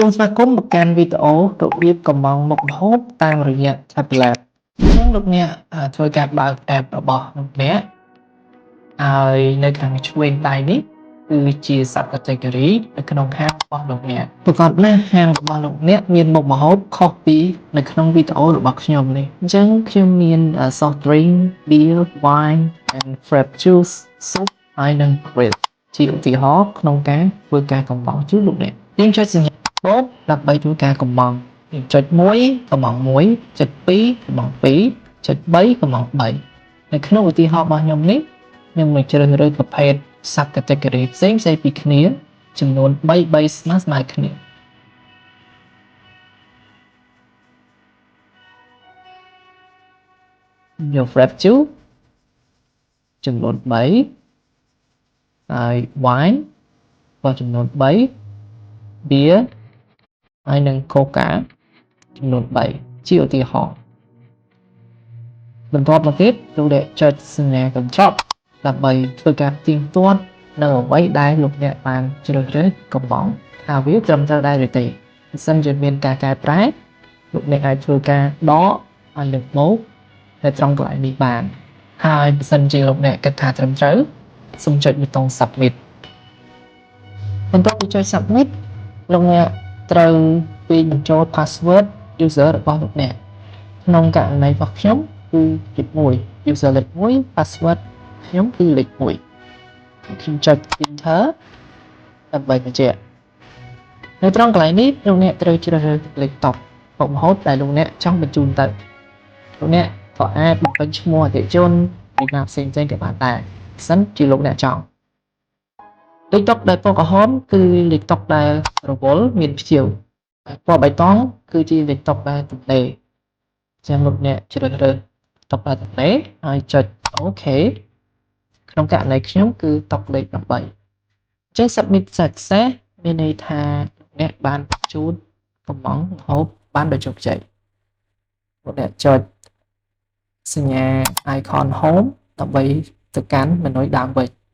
មស្វាគមន៍មកកាន់វីដេអូរបៀបកម្ម៉ង់មុខម្ហូបតាមរយៈ Tablet អញ្ចឹងលោកអ្នកធ្វើការបើក app របស់លោកអ្នកហើយនៅខាងឆ្វេងដៃនេះគឺជា sub category នៅក្នុងហាងរបស់លោកអ្នកប្រកបណាស់ហាងរបស់លោកអ្នកមានមុខម្ហូបខុសពីនៅក្នុងវីដេអូរបស់ខ្ញុំនេះអញ្ចឹងខ្ញុំមាន soft drink, beer, wine and fresh juice, soup ហើយនិង bread ជាឧទាហរណ៍ក្នុងការធ្វើការកម្ម៉ង់ជូនលោកអ្នកយើងចុចសញ្ញាបូកដើម្បីធ្វើការកម្ម៉ង់យើងចុច1កម្ម៉ង់1ចុច2កម្ម៉ង់2ចុច3កម្ម៉ង់3នៅក្នុងឧទាហរណ៍របស់ខ្ញុំនេះខ្ញុំនឹងជ្រើសរើសប្រភេទ sub category ផ្សេងៗពីគ្នាចំនួន3 3ស្មើស្មើគ្នាយក fresh juice ចំនួន3ហើយ wine ក៏ចំនួន3 beer ហើយនិង coca ចំនួន3ជាឧទាហរណ៍បន្ទាប់មកទៀតលោកអ្នកចុចសញ្ញាកញ្ចប់ដើម្បីធ្វើការទៀងទាត់នៅអ្វីដែលលោកអ្នកបានជ្រើសរើសកម្ម៉ង់ថាវាត្រឹមត្រូវដែរឬទេបើសិនជាមានការកែប្រែលោកអ្នកអាចធ្វើការដកហើយលើកបូកនៅត្រង់កន្លែងនេះបានហើយបើសិនជាលោកអ្នកគិតថាត្រឹមត្រូវសូមចុចប៊ូតុង submit បន្ទាប់ពីចុច submit លោកអ្នកត្រូវវាយបញ្ចូល password user របស់លោកអ្នកក្នុងករណីរបស់ខ្ញុំគឺលេខ1 user លេខ1 password ខ្ញុំគឺលេខ1ខ្ញុំចុច enter ដើម្បីបញ្ជាក់នៅត្រង់កន្លែងនេះលោកអ្នកត្រូវជ្រើសរើសលេខតុមុខម្ហូបដែលលោកអ្នកចង់បញ្ជូនទៅលោកអ្នកក៏អាចបំពេញឈ្មោះអតិថិជនឬណាផ្សេងៗក៏បានដែរសិនជាលោកអ្នកចង់លេខតុដែលពណ៌ក្រហមគឺលេខតុដែលរវល់មានភ្ញៀវពណ៌បៃតងគឺជាលេខតុដែលទំនេរចឹងលោកអ្នកជ្រើសរើសតុដែលទំនេរហើយចុច OK ក្នុងករណីខ្ញុំគឺតុលេខ8អញ្ចឹង submit success មានន័យថាអ្នកបានបញ្ជូនកម្ម៉ង់ម្ហូបបានដោយជោគជ័យលោកអ្នកចុចសញ្ញា icon home ដើម្បីទៅកាន់ menu ដើមវិញ។